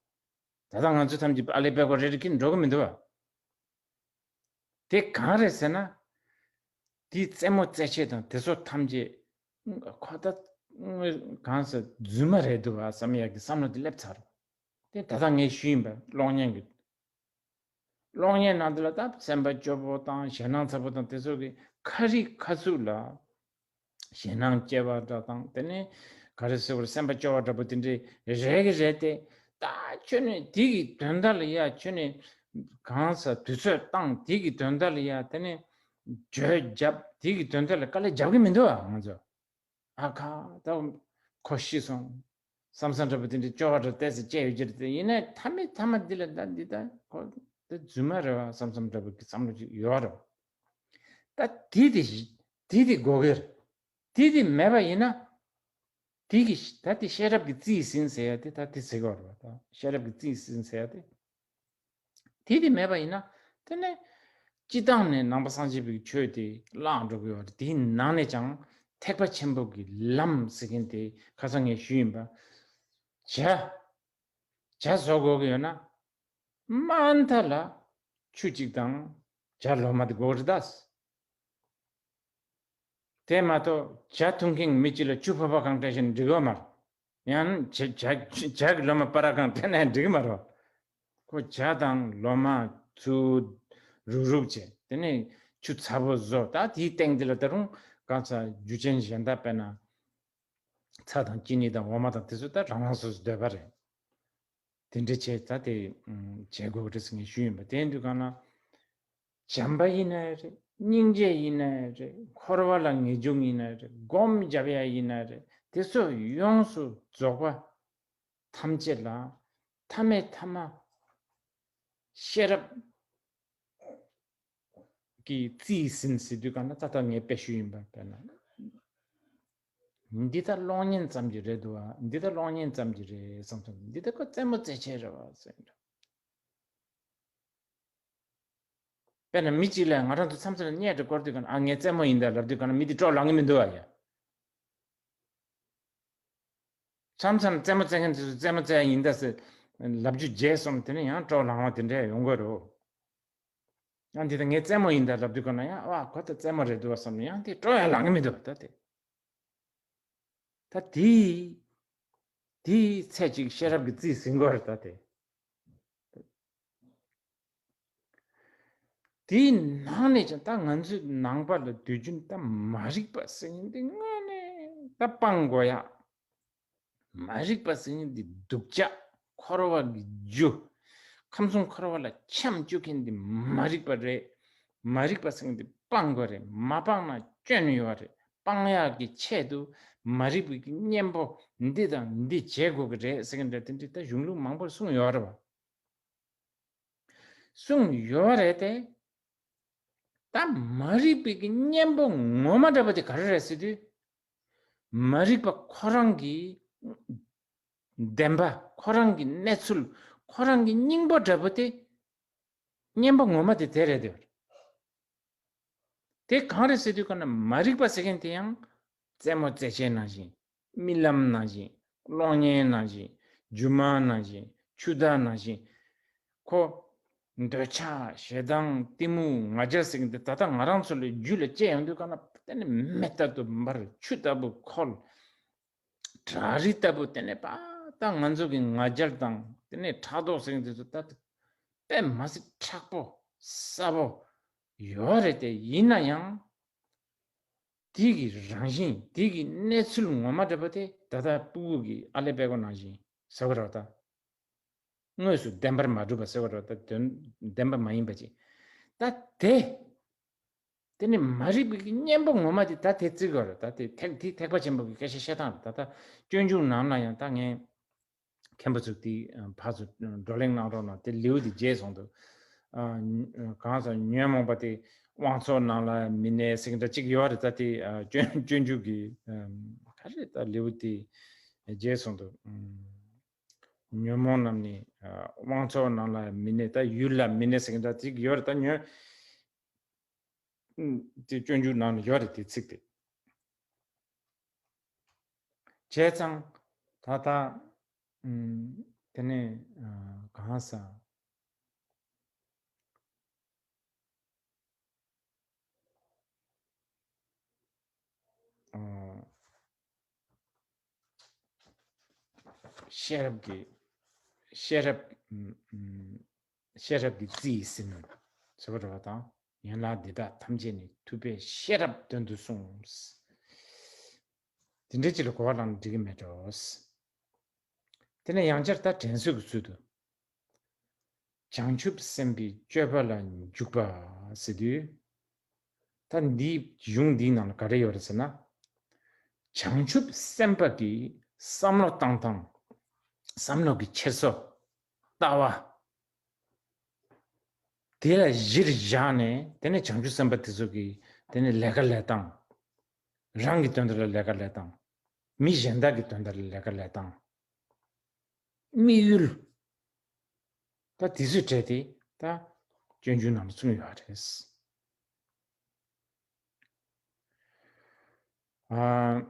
ད་ལྟ་ང་ཚོ་ཐམས་ཅད་ཨ་ལེ་པད་ཀོ་རེ་རེ་ཁྱི་འགྲོ་གི་མི་འདུག་བ། དེ་གང་རེད་ཟེར་ན། དེའི་རྩེད་མོ་རྩེད་ཆས་དང་དེ་ཚོ་ཐམས་ཅད་ཁོ་ད་གང་ཟེར་རྫུན་མ་རེད་འདུག་བ་བསམ་ཡག་གི་བསམ་བློ་དེ་སླེབས་ཚར། དེ་ད་ལྟ་ངས་ཞུས་ཡིན་པ་གློག་བརྙན་གྱི། གློག་བརྙན་ནང་དུ་ལ་ད་སེམས་པ་སྐྱོ་པོ་དང་ཞེད་སྣང་ཚ་པོ་དང་དེ་ཚོ་གི་ཁ་རི་ཁ་ཐུག་ལ་ཞེད་སྣང་སྐྱེ་བ་འདྲ་དང་དེ་ནས་ག་རེ་ཟེར་བར་སེམས་པ་སྐྱོ་བ་འདྲ་པོ་དེ་འདྲའི་རེད་གི་རེད་དེ། ད་ཁྱོད་ནས་དེ་གི་དོན་དག་ལ་ཡ་ཁྱོད་ནས་གང་ཟག་དུས་ཚོད་བཏང་དེ་གི་དོན་དག་ལ་ཡ་དེ་ནས་བརྗོད་བརྒྱབ་དེ་གི་དོན་དག་ལ་དཀའ་ལས་རྒྱབ་གི་མི་འདུག་ཨ་ང་ཚོ། ཨ་ཁ་ད་ཁོ་ཤི་སོང་། བསམ་བསམ་འདྲ་པོ་དེ་འདྲའི་སྐྱོ་བ་འདྲ་ཏོག་ཙམ་སྐྱེ་ཡོད་ཀྱི་རེད་དེ། ཡིན་ནའི་མཐའ་མའི་མཐའ་མ་འདི་ལ་ད་འདི་ད་ཁོ་ད་རྫུན་མ་རེད་བ་བསམ་བསམ་འདྲ་པོ་གི་བསམ་བློ་ཅིག་ཡོད་རེད། ད་དེ་དེ་དེ་དེ་དགོས་ཀྱི་རེད། དེ་དེ་མེད་པ་ཡིན་ན། དེ་གི་ད་དེ་ཤེས་རབ་ཀྱི་རྩིས་ཟིན་ཟེར་ཡ་དེ་ད་དེ་ཟེར་གྱི་ཡོད་རེད་བ། ད་ཤེས་རབ་ཀྱི་རྩིས་ཟིན་ཟེར་ཡ་དེ། དེ་དེ་མེད་པ་ཡིན་ན་དེ་ནས་སྤྱི་བཏང་ནས་ནང་པ་སངས་རྒྱས་པའི་ཆོས་དེ་བརླག་འགྲོ་གི་ཡོད་རེད། དེའི་ནང་ནས་ཀྱང་ཐེག་པ་ཆེན་པོ་གི་ལམ་ཟེར་མཁན་དེ་ཁ་སང་ངས་ཞུས་ཡིན་པ། ཇ་ཇ་བཟོ་དགོས་ཀྱི་ཡོད་ན་དམའ་མཐའ་ལ་ཆུ་གཅིག་དང་ཇ་ལོ་མ་དེ་དགོས་རེད་ད། དེ་མ་གཏོགས་ཇ་འཐུང་མཁན་མི་གཅིག་ལ་ཆུ་ཕོར་པ་གང་སྤྲད་བཞིན་འགྲིག་གི་མ་རེད། ཡང་ཇ་ཇ་ཇ་གི་ལོ་མ་པ་ར་གང་སྤྲད་ན་ཡང་འགྲིག་གི་མ་རེད། ཁོ་ཇ་དང་ལོ་མ་ཚུར་རུག་རུག་བྱས་དེ་ནས་ཆུ་ཚ་པོ་བཟོ། ད་དེའི་སྟེང་དེ་ལ་ད་རུང་གང་ཟག་རྒྱུ་ཅན་གཞན་དག་དཔེར་ན་ཚྭ་དང་ཅི་ནི་དང་འོ་མ་དང་དེ་ཚོ་ད་རང་རང་སོ་སོའི་འདོད་པ་རེད། དེ་འདྲ་བྱས་ད་དེ་བྱེད་དགོས་རེད་ཟེར་ངས་ཞུས་ཡིན་པ། དེ་ཡིན་དུས་གང་ན། བྱམས་པ་ཡིན་ན་རེད། སྙིང་རྗེ་ཡིན་ན་རེད། འཁོར་བ་ལ་ངེས་འབྱུང་ཡིན་ན་རེད། སྒོམ་རྒྱབ་ཡ་ཡིན་ན་རེད། དེ་ཚོ་ཡོངས་སུ་རྫོགས་པ་ཐམས་ཅད་ལ་མཐའ་མའི་མཐའ་མ་ཤེས་རབ་ཀྱི་རྩིས་ཟིན་ཟེར་དུས་གང་ན་ད་ལྟ་ངས་དཔེ་ཞུས་ཡིན་པ་དཔེར་ན། འདི་ད་གློག་བརྙན་ཙམ་གྱི་རེད་འདུག་བ། འདི་ད་གློག་བརྙན་ཙམ་གྱི་རེད་བསམ་སོང་། འདི་ད་ཁོ་རྩེད་མོ་རྩེད་ཆས་རེད་བ་ཟེར་འདྲ། དཔེར་ན་མི་གཅིག་ལ་ང་རང་ཚོ་མཚམས་མཚམས་ལ་བརྙས་འདྲ་བསྐོར་དུས་གང་ན་ཨ་ངས་རྩེད་མོ་ཡིན་ད་ལབ་དུས་གང་ན་མི་དེ་སྤྲོ་ལངས་གི་མི་འདུག་བ་ཡ། མཚམས་མཚམས་རྩེད་མོ་རྩེ་མཁན་དེ་ཚོ་རྩེད་མོ་རྩེ་ཡ་ཡིན་ད་ཟེར་ལབ་རྒྱུ་བརྗེད་སོང་། དེ་ནས་ཡང་སྤྲོ་ལངས་པ་དེ་འདྲ་ཡོང་གི་རེད། ཡང་འདི་ལྟར་ངས་རྩེད་མོ་ཡིན་ད་ལབ་དུས་ག་ན་ཡང་ཨ་ཁོ་ད་རྩེད་མོ་རེད་འདུག་བསམ་ནས་ཡང་དེ་སྤྲོ་ཡ་ལངས་གི་མི་འདུག་ད་དེ། ད་དེ་དེའི་ཚད་ཅིག་ཤེས་རབ་ཀྱི་རྩིས་ཟིན་དགོས་རེད་ད་དེ། དེའི་ནང་ནས་ཀྱང་ད་ང་ཚོའི་ནང་པ་ལ་དུས་རྒྱུན་ད་མ་རིག་པ་ཟེར་མཁན་འདི་དངོས་གནས་ད་སྤང་དགོས་ཡ། མ་རིག་པ་ཟེར་མཁན་འདི་སྡུག་ཅག་འཁོར་བ་གི་རྒྱུ། ཁམས་གསུམ་འཁོར་བ་ལ་འཁྱམས་བཅུག་མཁན་འདི་མ་རིག་པ་རེད། མ་རིག་པ་ཟེར་མཁན་འདི་སྤང་དགོས་རེད། མ་སྤངས་ན་སྐྱོན་ཡོད་རེད། སྤང་ཡག་གི་ཆེད་དུ་མ་རིག་པའི་གི་གཉེན་པོ་འདི་དང་འདི་བྱེད་དགོས་ཀྱི་རེད་ཟེར་མཁན་འདྲ་དེ་འདྲ་ད་གཞུང་ལུགས་མང་པོར་གསུངས་ཡོད་རེད་བ། གསུངས་ཡོད་རེད་དེ། ད་མ་རིག་པའི་གི་གཉེན་པོ་ངོ་མ་འདྲ་པོ་དེ་ག་རེ་རེད་ཟེར་དུས། མ་རིག་པ་ཁོ་རང་གི་བདེན་པ་ཁོ་རང་གི་གནས་ཚུལ་ཁོ་རང་གི་སྙིང་པོ་འདྲ་པོ་དེ་གཉེན་པོ་ངོ་མ་དེ་དེ་རེད་དེ། དེ་གང་རེད་ཟེར་དུས་ག་ན་མ་རིག་པ་ཟེར་མཁན་དེ་ཡང་རྩེད་མོ་རྩེད་བྱེད་ནང་བཞིན། རྨི་ལམ་ནང་བཞིན། གློག་བརྙན་ནང་བཞིན། སྒྱུ་མ་ནང་བཞིན། ཆུ་ཟླ་ནང་བཞིན། ཁོ་འདོད་ཆགས་ཞེ་སྡང་གཏི་མུག་ང་རྒྱལ་ཟེར་མཁན་དེ་ད་ལྟ་ང་རང་ཚོ་ལ་རྒྱུད་ལ་སྐྱེ་ཡོང་དུས་ག་ན་དེ་ནི་མེ་ལྟ་བུ་འབར། ཆུ་ལྟ་བུ་ཁོལ། བྲག་རི་ལྟ་བུ་དེ་ནས་པ་ད་ང་ཚོ་གི་ང་རྒྱལ་དང་དེ་ནས་ཕྲག་དོག་ཟེར་མཁན་དེ་ཚོ་ད་དཔེ་མ་སྲིད་མཁྲེགས་པོ་གསལ་པོ་ཡོད་རེད་དེ། ཡིན་ན་ཡང་དེ་གི་རང་བཞིན་དེ་གི་གནས་ཚུལ་ངོ་མ་འདྲ་པོ་དེ་ད་ལྟ་སྤུ་གུ་གི་ཨ་ལེ་དཔེ་ཀོ་ནང་བཞིན་ཟེར་བ་རེད་ད། དངོས་སུ་བདེན་པར་མ་གྲུབ་པ་ཟེར་བ་རེད་ད། དོན་བདེན་པ་མ་ཡིན་པ་ཅིག་ད་དེ། དེ་ནི་མ་རིག་པའི་གི་གཉེན་པོ་ངོ་མ་དེ་ད་དེ་བརྩི་དགོས་རེད་ད། དེ་ཐེག་དེ་ཐེག་པ་ཆེན་པོ་གི་སྐད་ཆ་བཤད་སྟངས་རེད་ད། ད་སྤྱོད་འཇུག་ནང་ལ་ཡང་ད་ངས་མཁན་པོ་ཚོ་དེ་ཕར་ཚུར་བགྲོ་གླེང་གནང་རོགས་གནང་། དེ་ལེའུ་དེ་བརྗེད་སོང་འདུག་ཨ་གང་ཟེར་ཉོན་མོངས་པ་དེ་དབང་ཚོགས་ནང་ལ་མི་གནས་ཟེར་གྱི་འདྲ་གཅིག་ཡོད་རེད་ད། དེ་ཨ་སྤྱོད་སྤྱོད་འཇུག་གི་ཨ་ག་རེ་ད་ལེའུ་དེ་བརྗེད་སོང་འདུག་ཨ་ཉོན་མོངས་རྣམས་ནི་ཨ་དབང་ཚོགས་ནང་ལ་མི་གནས། ད་ཡུལ་ལ་མི་གནས་ཟེར་གྱི་འདྲ་གཅིག་ཡོད་རེད་ད། ཉོན་དེ་སྤྱོད་འཇུག་ནང་ལ་ཡོད་རེད་དེ་ཚིག་དེ། བྱས་ཙང་ད་ལྟ་ཨུམ་དེ་ནས་ཨ་གང་ཟེར། ཨ་ཤེས་རབ་ཀྱི་ཤེས་རབ་ཨུམ་ཨུམ་ཤེས་རབ་ཀྱི་རྩིས་ཟིན་ཟེར་བ་རེད་པ་དང་། ཡན་ལག་འདི་དག་ཐམས་ཅད་ནི་ཐུབ་པས་ཤེས་རབ་དོན་དུ་གསུངས། དེ་འདྲའི་ཅིག་ལ་གོ་བ་བླངས་ན་འགྲིག་གི་མེད་འགྲོ། དེ་ནས་ཡང་བསྐྱར་ད་དྲན་གསོ་གི་ཚུལ་དུ། བྱང་ཆུབ་སེམས་དཔའི་སྤྱོད་པ་ལ་འཇུག་པ་ཟེར་དུས། ད་འདིའི་གཞུང་འདིའི་ནང་ལ་ག་རེ་ཡོད་རེད་ཟེར་ན། བྱང་ཆུབ་སེམས་དཔའ་གི་བསམ་བློ་བཏང་སྟངས། བསམ་བློ་གི་འཁྱེར་སོ། ལྟ་བ། དེ་ལ་གཞིར་བཞག་ནས་དེ་ནས་བྱང་ཆུབ་སེམས་དཔའ་དེ་ཚོ་གི་དེ་ནས་ལས་ཀ་ལས་སྟངས། རང་གི་དོན་དག་ལ་ལས་ཀ་ལས་སྟངས། མི་གཞན་དག་གི་དོན་དག་ལ་ལས་ཀ་ལས་སྟངས། དམིགས་ཡུལ། ད་དེ་ཚོའི་གྲས་དེ་ད་སྤྱོད་འཇུག་ནང་ལ་གསུངས་ཡོད་རེད། ཨ།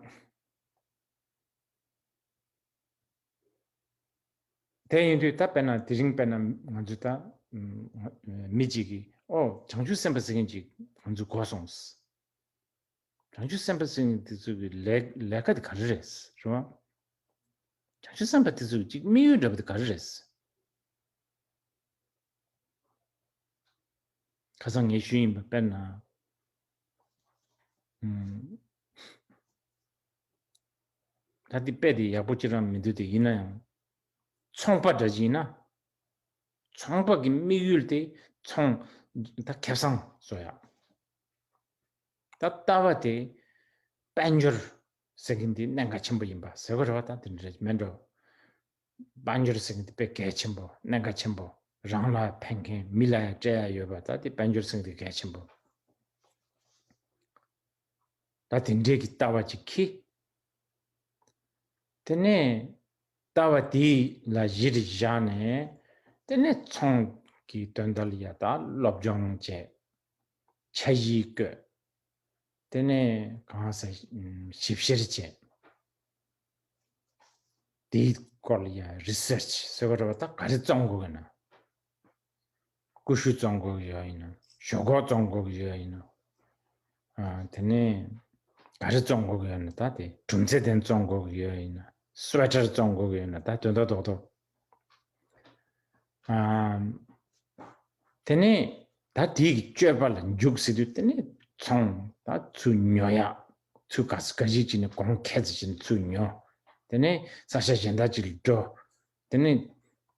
དེ་ཡིན་དུས་ད་དཔེར་ན་དེ་རིང་དཔེར་ན་ང་ཚོ་ད་ཨམ་མི་གཅིག་གིས་ཨོ་བྱང་ཆུབ་སེམས་དཔའ་ཟེར་མཁན་ཅིག་ང་ཚོ་གོ་སོང་། བྱང་ཆུབ་སེམས་དཔའ་ཟེར་མཁན་དེ་ཚོ་གི་ལས་ལས་ཀ་དེ་ག་རེ་རེད་རེད་བ། བྱང་ཆུབ་སེམས་དཔའ་དེ་ཚོ་གི་ཅིག་དམིགས་ཡུལ་འདྲ་པོ་དེ་ག་རེ་རེད། ཁ་སང་ངས་ཞུས་ཡིན་པ་དཔེར་ན། ཨུམ། ད་འདི་དཔེ་དེ་ཡག་པོ་ཅི་རང་མི་འདུག་དེ་ཡིན་ན་ཡང་། ཚོང་པ་འདྲ་ཅིག་ཡིན་ན། ཚོང་པ་གི་དམིགས་ཡུལ་དེ་ཚོང་ད་ཁེ་བཟང་བཟོ་ཡག་ད་ལྟ་བ་དེ་དཔལ་འབྱོར་ཟེར་མཁན་དེ་གནད་འགག་ཆེན་པོ་ཡིན་པ་ཟེར་དགོས་རེད་བ། ད་དེ་འདྲ་མེད་འགྲོ། དཔལ་འབྱོར་ཟེར་མཁན་དེ་དཔེ་གལ་ཆེན་པོ་གནད་འགག་ཆེན་པོ། རང་ལ་ཕན་མཁན་མི་ལ་ཡང་སྤྲད་ཡ་ཡོད་པ། ད་དེ་དཔལ་འབྱོར་ཟེར་མཁན་དེ་གལ་ཆེན་པོ། ད་དེ་འདྲའི་གི་ལྟ་བ་ཅིག་འཁྱེར། དེ་ནས་ལྟ་བ་དེ་ལ་གཞིར་བཞག་ནས་དེ་ནས་ཚོང་གི་དོན་དག་ལ་ཡ་ད་སློབ་སྦྱོང་བྱས། འཆར་གཞི་བཀོད། དེ་ནས་གང་ཟེར་ཞིབ་བཤེར་བྱས། དེའི་སྐོར་ལ་ཡ་རི་སར་ཆི་ཟེར་བ་རེད་བ། ད་ག་རེ་བཙོང་དགོས་ཀྱི་ན། ཀུ་ཤུ་བཙོང་དགོས་ཀྱི་ཡོད་ཡིན་ན། ཞོག་ཁོག་བཙོང་དགོས་ཀྱི་ཡོད་ཡིན་ན། ཨ་དེ་ནས་ག་རེ་བཙོང་དགོས་ཀྱི་ཡོད་ན། ད་དེ་གྲུམ་ཚད་ལྡན་བཙོང་དགོས་ཀྱི་ཡོད་ཡིན་ན། སུ་ཝེ་ཊར་བཙོང་དགོས་ཀྱི་ཡོད་ན། ད་དོན་དག་རྡོག་རྡོག་ཨ་དེ་ནས་ད་དེའི་གི་སྤྱོད་པ་ལ་འཇུག་ཟེར་དུས། དེ་ནས་ཚོང་ད་ཚུར་ཉོ་ཡག་ཚུར་ག་ག་ཞིག་བྱས་ནས་གོང་ཁེ་ཙམ་བྱས་ནས་ཚུར་ཉོ། དེ་ནས་ས་ཆ་གཞན་དག་ཅིག་ལ་འགྲོ། དེ་ནས་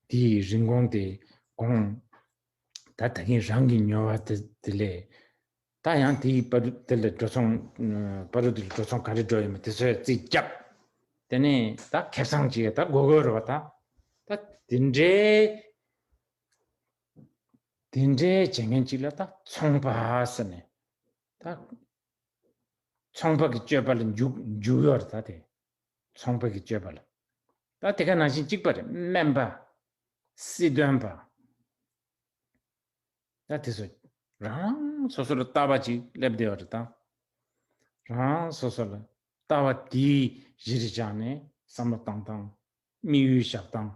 དེའི་རིན་གོང་དེ་གོང་ད་ད་གིན་རང་གིས་ཉོ་བ་དེ་དེ་ལས། ད་ཡང་དེའི་བར་དུ་དེ་ལ་འགྲོ་སོང་། བར་དུ་དེ་ལ་འགྲོ་སོང་ག་རེ་འགྲོ་ཡོད་མེད་དེ་ཚོ་རྩིས་རྒྱབ། དེ་ནས་ད་ཁེ་བཟང་ཅིག་ད་དགོས་དགོས་རེད་བ། ད་ད་དེ་འདྲའི་དེ་འདྲའི་བྱེད་མཁན་ཅིག་ལ་ད་ཚོང་པ་ཟེར་ནས། ད་ཚོང་པ་གི་སྤྱོད་པ་ལ་འཇུག་འཇུག་ཡོད་རེད། ད་དེ་ཚོང་པ་གི་སྤྱོད་པ་ལ། ད་དེ་ག་ནང་བཞིན་གཅིག་པ་རེད། སྨན་པ། སྲིད་དོན་པ། ད་དེ་ཚོ་རང་སོ་སོ་ལ་ལྟ་བ་ཅིག་སླེབས་བསྡད་པ་རེད་ད། རང་སོ་སོ་ལ་ལྟ་བ་དེའི་གཞིར་བཞག་ནས་བསམ་བློ་བཏང་སྟངས། དམིགས་ཡུལ་བཞག་སྟངས།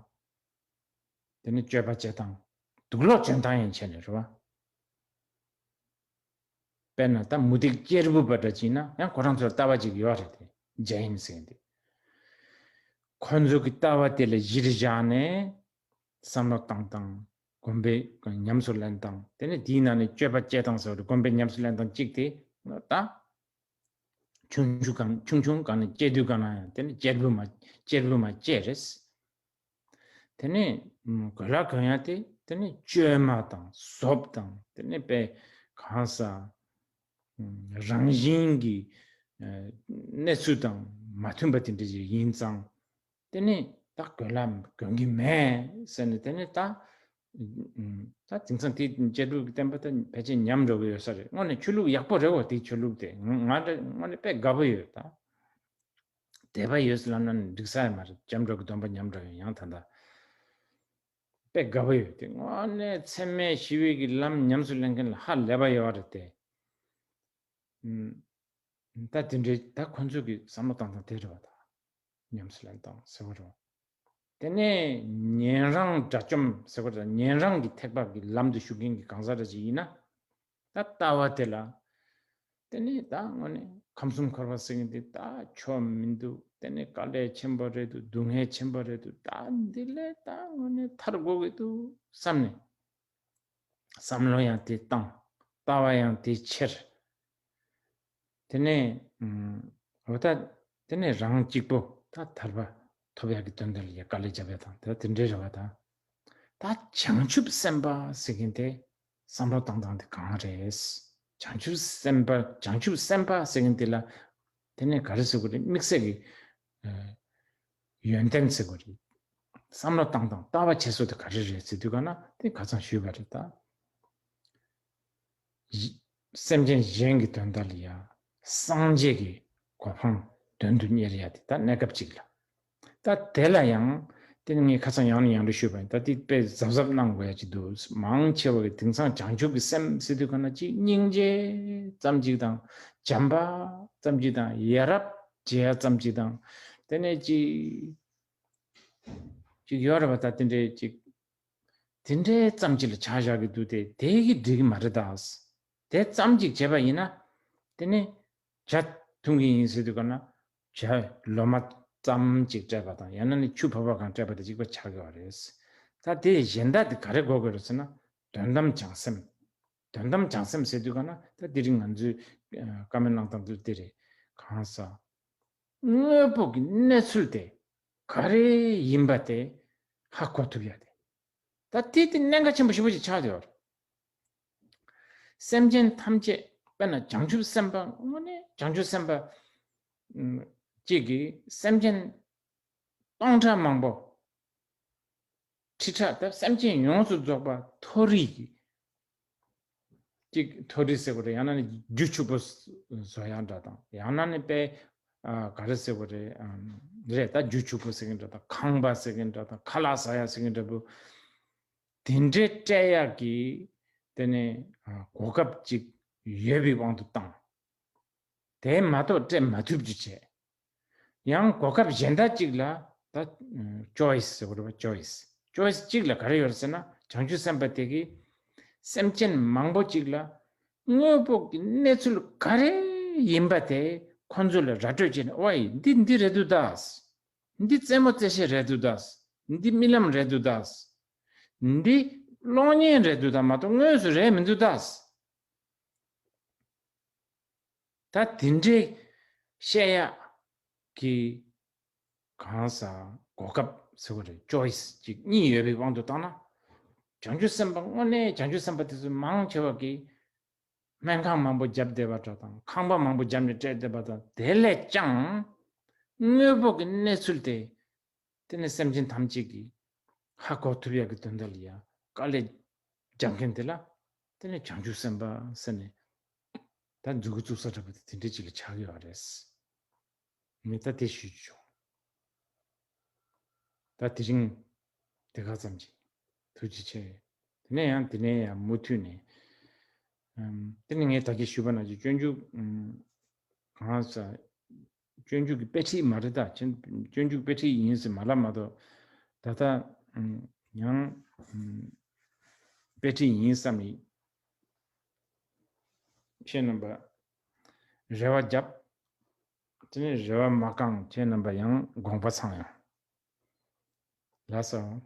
དེ་ནས་སྤྱོད་པ་བྱེད་སྟངས། དུག་ལོག་འཇོན་ཐང་ཡང་བྱས་ནས་རེད་བ། དཔེར་ན་ད་མུ་སྟེགས་གཅེར་བུ་པ་འདྲ་ཅིག་ན་ཡང་ཁོ་རང་ཚོར་ལྟ་བ་ཅིག་ཡོད་རེད་དེ། ཇེན་ཟེར་དེ། ཁོ་ཚོ་གི་ལྟ་བ་དེ་ལ་གཞིར་བཞག་ནས་བསམ་བློ་བཏང་སྟངས། གོམས་པའི་ཉམས་སུ་ལེན་སྟངས། དེ་ནས་དེའི་ནང་ནས་སྤྱོད་པ་སྤྱད་སྟངས་ཟེར་བ་རེད། གོམས་པའི་ཉམས་སུ་ལེན་སྟངས་གཅིག་དེ་ད། ཆུང་ཆུང་གང་ཆུང་ཆུང་གང་ནས་སྐྱེས་དུས་གང་ན་ཡང་དེ་ནི་གཅེར་བུ་མ་གཅེར་བུ་མ་སྐྱེས་རེད། དེ་ནས་གོས་ལ་གོན་ཡ་དེ་དེ་ནི་བཅོས་མ་དང་བཟོ་བ་དང་། དེ་ནི་དཔེ་གང་ས་རང་བཞིན་གྱི་གནས་ཚུལ་དང་མ་མཐུན་པ་དེ་འདྲ་ཞིག་ཡིན་ཙང་། དེ་ནས་ད་གོས་ལ་གོན་གྱི་མེད་ཟེར་ནས། དེ་ནས་ད་ད་དེང་སང་དེ་གཅེར་བུ་གི་བསྟན་པ་ད་ཕལ་ཆེར་ཉམས་འགྲོ་གི་ཡོད་ས་རེད། དངོས་གནས་ཆོས་ལུགས་ཡག་པོ་རེད་འོ། དེ་ཆོས་ལུགས་དེ་ང་ང་འདྲ་དངོས་གནས་དཔེ་དགའ་པོ་ཡོད་ད། དད་པ་ཡོད་ལབ་ན་འགྲིག་ས་ཡང་མ་རེད། སྐྱབས་འགྲོ་གི་སྡོམ་པ་ཉམས་འགྲོ་ཡོད། ཡང་ད་ལྟ་དཔེ་དགའ་པོ་ཡོད་དེ། དངོས་གནས་འཚེ་མེད་ཞི་བའི་གི་ལམ་ཉམས་སུ་ལེན་མཁན་ལ་ཧ་ལས་པ་ཡོད་རེད་དེ། ད་དེ་འདྲའི་ད་ཁོ་ཚོ་གི་བསམ་བློ་བཏང་སྟངས་དེ་རེད་བ། ད་ཉམས་སུ་ལེན་སྟངས་ཟེར་བ་རེད། དེ་ནས་ཉན་རང་དགྲ་བཅོམ་ཟེར་བ་རེད། ཉན་རང་གི་ཐེག་པ་གི་ལམ་དུ་ཞུགས་མཁན་གྱི་གང་ཟག་འདྲ་ཅིག་ཡིན་ན། ད་ལྟ་བ་དེ་ལ་དེ་ནས་ད་དངོས་གནས་ཁམས་གསུམ་འཁོར་བ་ཟེར་མཁན་དེ་ད་ཆོ་མི་འདུག་དེ་ནས་དཀའ་ལས་ཆེན་པོ་རེད་འདུག་སྡུག་བསྔལ་ཆེན་པོ་རེད་འདུག་ད་འདི་ལས་ད་དངོས་གནས་ཐར་དགོས་ཀྱི་འདུག་བསམ་ནས། བསམ་བློ་ཡང་དེ་བཏང་། ལྟ་བ་ཡང་དེ་འཁྱེར། དེ་ནས་འོ་ད་དེ་ནས་རང་གཅིག་པོ་ད་ཐར་པ་ཐོབ་ཡག་གི་དོན་དག་ལ་ཡ་དཀའ་ལས་རྒྱབ་ཡག་དང་ད་དེ་འདྲའི་རེ་བ་དང་། ད་བྱང་ཆུབ་སེམས་དཔའ་ཟེར་མཁན་དེ་བསམ་བློ་བཏང་སྟངས་དེ་གང་རེད། བྱང་ཆུབ་སེམས་དཔའ་བྱང་ཆུབ་སེམས་དཔའ་ཟེར་མཁན་དེ་ལ་དེ་ནས་ག་རེ་ཟེར་དགོས་རེད། དམིགས་བསལ་གྱི་ཡོན་ཏན་ཟེར་དགོས་རེད། བསམ་བློ་བཏང་སྟངས་ལྟ་བ་བྱེད་སྲོལ་དེ་ག་རེ་རེད་ཟེར་དུས་ག་ན་དེ་ཁ་སང་ཞུས་པ་རེད་ད། སེམས་ཅན་གཞན་གྱི་དོན་དག་ལ་ཡ་སངས་རྒྱས་ཀྱི་གོ་འཕང་དོན་དུ་གཉེར་ཡ་དེ་ད་གནས་སྐབས་གཅིག་ལ། ད་དེ་ལ་ཡང་དེ་ནི་ངས་ཁ་སང་ཡང་ནས་ཡང་དུ་ཞུས་པ་ཡིན། ད་དེ་དཔེ་གཟབ་གཟབ་གནང་དགོས་ཡ་ཅིག་འདུག་མང་ཆེ་བ་གི་དེང་སང་བྱང་ཆུབ་ཀྱི་སེམས་ཟེར་དུས་ག་ན་ཅིག་སྙིང་རྗེ་ཙམ་ཅིག་དང་། བྱམས་པ་ཙམ་ཅིག་དང་། ཡ་རབས་བྱེད་ཡ་ཙམ་ཅིག་དང་། དེ་ནས་ཅིག་ཅིག་ཡོད་རེད་པ། ད་དེ་འདྲའི་ཅིག་དེ་འདྲའི་ཙམ་ཅིག་ལ་ཆ་བཞག་གི་འདུག་སྟེ། དེ་གི་འགྲིག་གི་མ་རེད་ད། དེ་ཙམ་ཅིག་བྱས་པ་ཡིན་ན་དེ་ནི་ཇ་འཐུང་གི་ཡིན་ཟེར་དུས་ག་ན་ཇ་ལོ་མ་ཙམ་ཅིག་སྤྲད་པ་དང་། ཡང་ན་ནི་ཆུ་ཕོར་པ་གང་སྤྲད་པ་དང་གཅིག་པ་ཆགས་ཀྱི་བ་རེད། ད་དེ་གཞན་དག་དེ་ག་རེ་དགོས་ཀྱི་རེད་ཟེར་ན། དོན་དམ་བྱང་སེམས། དོན་དམ་བྱང་སེམས་ཟེར་དུས་ག་ན་ད་དེ་རིང་ང་ཚོའི་བཀའ་མོལ་གནང་སྟངས་དེ་དེ་རེད། གང་ཟག་དངོས་པོ་གི་གནས་ཚུལ་དེ་ག་རེ་ཡིན་པ་དེ་ཧ་གོ་ཐུབ་ཡ་དེ། ད་དེ་དེ་གནད་འགག་ཆེན་པོ་ཞེ་པོ་ཅིག་ཆགས་བསྡད་ཡོད་རེད། སེམས་ཅན་ཐམས་ཅད་དཔེར་ན་བྱང་ཆུབ་སེམས་དཔའ་དངོས་གནས་བྱང་ཆུབ་སེམས་དཔའ་གཅིག་གིས་སེམས་ཅན་སྟོང་ཕྲག་མང་པོ། ཁྲི་ཕྲག་ད་སེམས་ཅན་ཡོངས་སུ་རྫོགས་པ་མཐོ་རིས་ཀྱི། གཅིག་མཐོ་རིས་ཟེར་བ་རེད། ཡང་ན་ནི་རྒྱུ་ཕྱུག་པོ་བཟོ་ཡག་འདྲ་དང་། ཡང་ན་ནི་དཔེ་ག་རེ་ཟེར་བ་རེད། རེད་ད། རྒྱུ་ཕྱུག་པོ་ཟེར་མཁན་འདྲ་དང་། ཁང་པ་ཟེར་མཁན་འདྲ་དང་། ཁ་ལག་ཟ་ཡག་ཟེར་མཁན་འདྲ་པོ། དེ་འདྲའི་སྤྲད་ཡག་གི་དེ་ནས་གོ་སྐབས་ཅིག་ཡོད་པའི་དབང་དུ་བཏང་། དེ་མ་གཏོགས་སྤྲད་མ་ཐུབ་རྒྱུ་བྱས། ཡང་གོ་སྐབས་གཞན་དག་ཅིག་ལ་ ད་choice་ཟེར་བ་རེད་པ། choice choice་གཅིག་ལ་ག་རེ་ཡོད་ཟེར་ན། བྱང་ཆུབ་སེམས་དཔའ་དེ་གིས་སེམས་ཅན་མང་པོ་ཅིག་ལ་དངོས་པོ་གི་གནས་ཚུལ་ག་རེ་ཡིན་པ་དེ་ཁོ་ཚོ་ལ་ར་སྤྲོད་བྱས་ནས། ཨོའི། འདི་འདི་རེད་འདུག་ད། འདི་རྩེད་མོ་རྩེ་བྱེད་རེད་འདུག་ད། འདི་རྨི་ལམ་རེད་འདུག་ད། འདི་གློག་བརྙན་རེད་འདུག་ད། མ་གཏོགས་དངོས་སུ་རེད་མི་འདུག་ད། ད་དེ་འདྲའི་བཤད་ཡག་གི་གང་ཟག་གོ་སྐབས་ཟེར་བ་རེད། choice་གཅིག་གཉིས་ཡོད་པའི་དབང་དུ་བཏང་ན། བྱང་ཆུབ་སེམས་དཔའ་དངོས་གནས་བྱང་ཆུབ་སེམས་དཔའ་དེ་ཚོ་མང་ཆེ་བ་གིས་སྨན་ཁང་མང་པོ་བརྒྱབ་བསྡད་པ་འདྲ་དང་། ཁང་པ་མང་པོ་བརྒྱབ་ནས་སྤྲད་བསྡད་པ་དང་། དེ་ལས་ཀྱང་དངོས་པོ་གི་གནས་ཚུལ་དེ། དེ་ནས་སེམས་ཅན་ཐམས་ཅད་ཀྱིས་ཧ་གོ་ཐུབ་ཡག་གི་དོན་དག་ལ་ཡ་དཀའ་ལས་རྒྱག་མཁན་དེ་ལ། དེ་ནས་བྱང་ཆུབ་སེམས་དཔའ་ཟེར་ནས་ད་མཛུབ་གུ་བཙུགས་ས་འདྲ་པོ་དེ་དེ་འདྲ་ཅིག་ལ་ཆགས་ཡོད་རེད། ངས་ད་དེ་ཞུས་ཆོག་ད་དེ་རིང་དེ་ག་ཙམ་གྱིས་ཐུགས་རྗེ་ཆེ། དེ་ནས་ཡང་དེ་ནས་ཡང་མུ་མཐུད་ནས། ཨམ། དེ་ནས་ངས་ད་གིན་ཞུས་པ་ནང་བཞིན་སྤྱོད་འཇུག་ཨམ། གང་ཟག་སྤྱོད་འཇུག་གི་དཔེ་ཁྲིད་མ་རེད་ད། ཁྱེད་སྤྱོད་འཇུག་དཔེ་ཁྲིད་ཡིན་ཟེར་མ་ལབ་མ་གཏོགས། ད་ལྟ་ཨམ། ཡང་ཨམ། དཔེ་ཁྲིད་ཡིན་བསམ་ནས་ཁྱེད་རྣམ་པ་རེ་བ་བརྒྱབ། དེ་ནས་རེ་བ་མ་བསྐངས། ཁྱེད་རྣམ་པ་ཡང་དགོངས་པ་ཚང་ཡང་། ལགས་སོ།